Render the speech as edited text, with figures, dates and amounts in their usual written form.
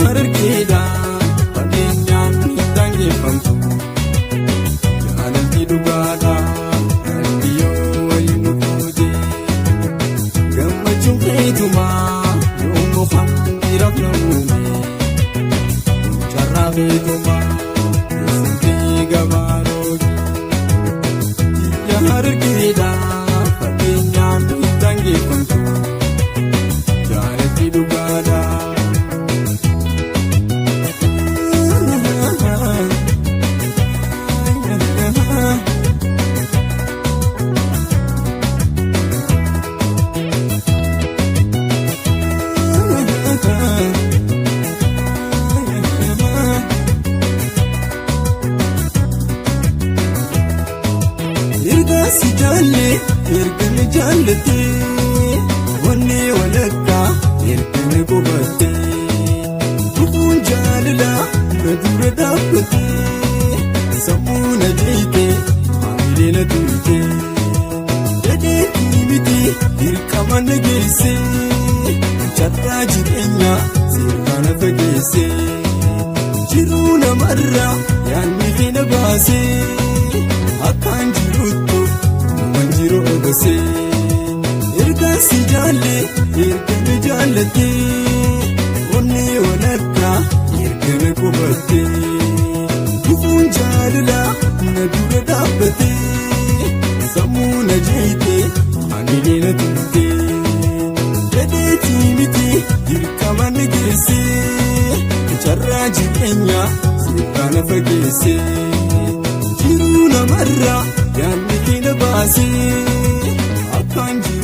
Harargeedha fageenyaan hin daangeffamtu. Jaalalli dhugaadha qalbii yoo waliin nu qoode. Gammachuun keetumaa yommuu hambiiraaf na uume. Carraa keetumaa keessatti gabaaroogi. Biyya Harargeedha fageenyaan hin daangeffamtu. Jaalalli dhugaadha. Erga si jaalle erga ni jaallatte wanni walakkaa erga ni qubatte dhufuun jaalala na dura dhaabbatte sammuu na jeete maamilee na tuute dhadheetii miti dirqama na geesse carraa jireenyaa seeraan na fageesse jiruu namarraa yaadni kee na baase. Akkaan jiruttu numan jiru obose erga si jaalle erga na jaallatte onnee walakkaa erga na qubatte dhufuun jaalala na dura dhaabbatte sammuu na jeete hamilee na tumte dhadheetii miti dirqama na geesse carraa jireenyaa sirraa na fageesse. Jiruu namarraa yaadni kee na baasee akkaan jiru.